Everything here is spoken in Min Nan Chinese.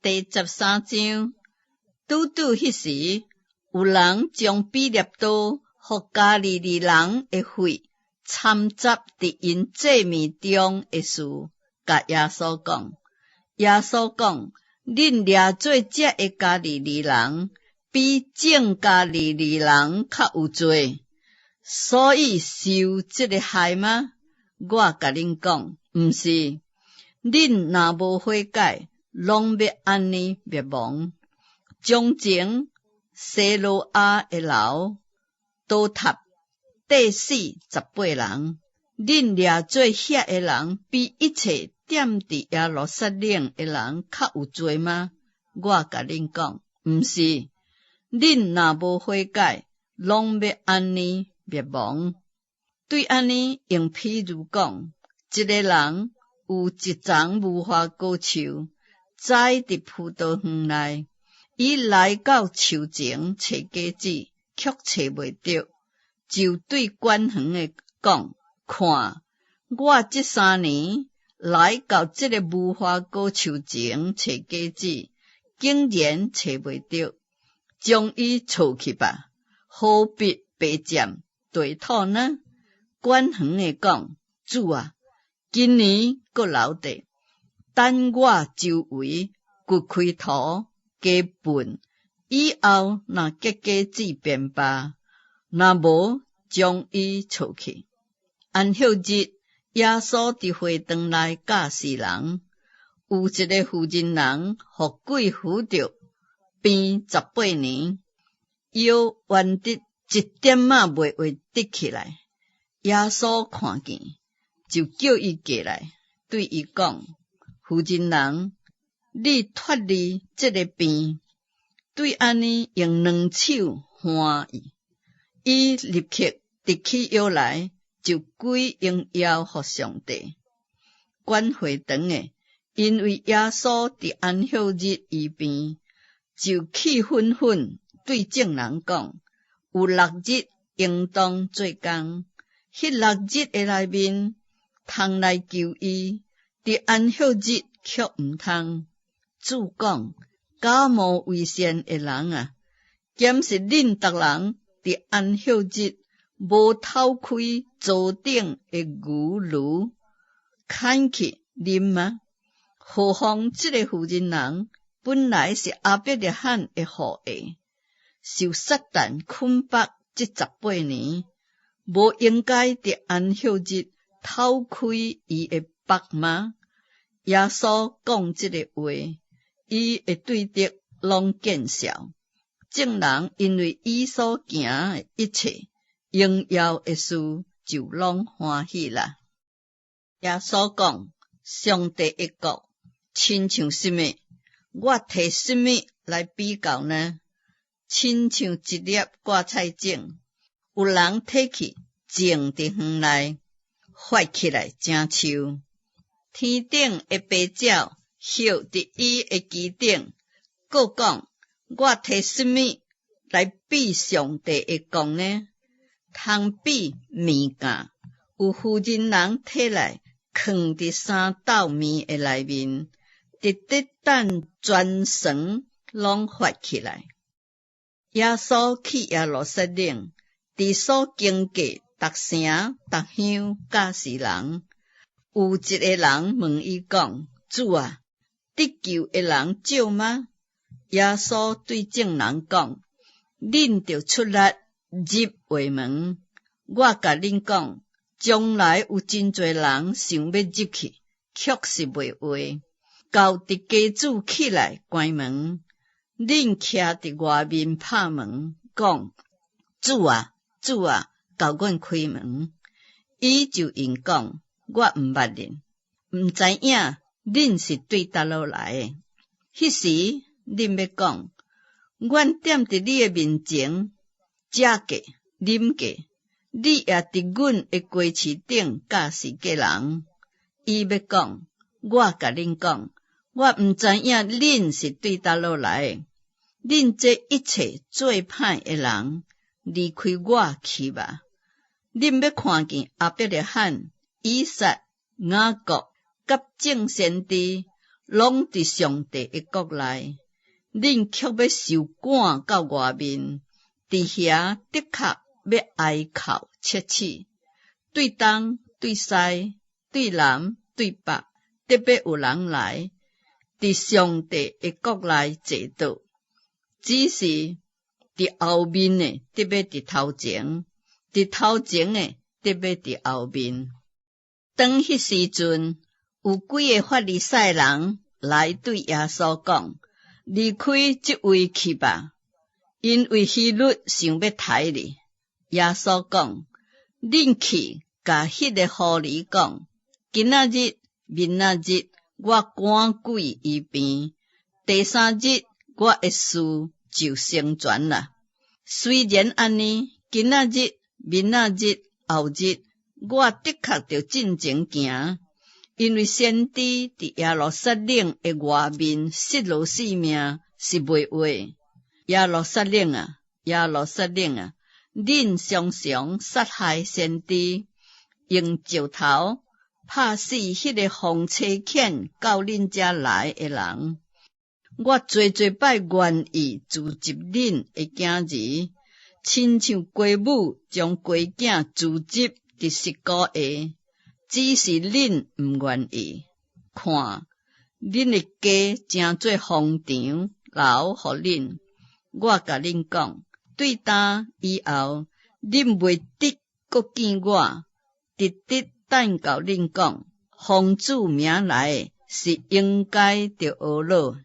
第13章，拄拄彼時，有人將彼立多予加利利人的血摻雜佇𪜶祭物中的事，共耶穌講。耶穌講：恁掠做這个加利利人，比眾加利利人較有罪，所以受這个害嗎？我共恁講，毋是。恁若無悔改，攏欲按呢滅亡。從前西羅亞的樓倒塌，硩死18人。恁掠做遐个人，比一切踮佇耶路撒冷的人較有罪嗎？我共恁講，毋是。恁若無悔改，攏欲按呢滅亡。對按呢用譬喻講，一个人有一叢無花果樹，栽佇葡萄園內，伊來到樹前揣果子，卻揣袂著，就對管園的講：看，我這3年來到這个無花果樹前揣果子，竟然揣袂著，將伊鋤去吧，何必白佔地土呢？管園的講：主啊，今年閣留著，等我周圍掘開土加糞，以後若結果子便罷，若無將伊鋤去。安息日，耶穌佇會堂內教示人，有一个婦人人，予鬼附著病18年，腰彎得一點仔袂會直起來。耶穌看見，就叫伊過來，對伊講：婦人人，你脫離這个病。對按呢用兩手按伊，伊立刻直起腰來，就歸榮耀予上帝。管會堂的，因為耶穌佇安息日醫病，就氣憤憤對眾人講：有六日應當做工，彼六日的內面通來求醫，佇安息日卻毋通。主講：假冒為善的人啊，敢是恁逐人佇安息日無偷開槽頂的牛驢，牽去啉嗎？何況這个婦人人本來是亞伯拉罕的後裔，受撒旦捆縛這18年，無應該佇安息日偷開伊的縛嗎？耶穌講這个話，伊的對敵攏見笑。眾人因為伊所行的一切榮耀的事，就攏歡喜啦。耶穌講：上帝的國親像啥物？我提啥物來比較呢？親像一粒芥菜種，有人提去種佇園內，發起來成樹。天頂的飛鳥歇佇伊的枝頂。閣講，我提啥物來比上帝的國呢？通比麵酵，有婦人人提來囥佇3斗麵的內面，直直等全船攏發起來。耶穌去耶路撒冷，佇所經過逐城逐鄉教示人。有一个人問伊講：主啊，得救的人少嗎？耶穌對眾人講：恁著出力入畫門。我共恁講，將來有真濟人想欲入去，卻是袂會。到佇家主起來關門，恁徛佇外面拍門，講：主啊，主啊，共阮開門。伊就應講：我毋捌恁，毋知影恁是對佗落來的。彼時恁欲講：阮踮佇你的面前食過、啉過，你也佇阮的街市頂教示過人。伊欲講：我共恁講，我毋知影恁是對佗落來的。恁這一切做歹的人，離開我去吧！恁欲看見亞伯拉罕、以撒、雅各佮眾先知，攏佇上帝的國內。恁卻欲受趕到外面，佇遐的確欲哀哭切齒。對東對西對南對北，得欲有人來，佇上帝的國內坐倒。只是佇後面的，得欲佇頭前；佇頭前的，得欲佇後面。當彼時陣，有幾个法利賽人來對耶穌講：離開這位去吧，因為希律想欲刣你。耶穌講：恁去共彼个狐狸講，今仔日、明仔日我趕鬼醫病，第三日我的事就成全啦。雖然按呢，今仔日、明仔日、後日，我的確著進前行，因為先知佇耶路撒冷的外面失落性命是袂話。耶路撒冷啊，耶路撒冷啊，恁常常殺害先知，用石頭拍死彼个奉差遣到恁遮來的人。我濟濟擺願意聚集恁的囝兒，親像雞母將雞囝聚集佇翼鼓下，只是恁毋願意。看，恁的家成做荒場，留予恁。我共恁講，對今以後，恁袂得閣見我，直直等到恁講，奉主名來的是應該著呵咾。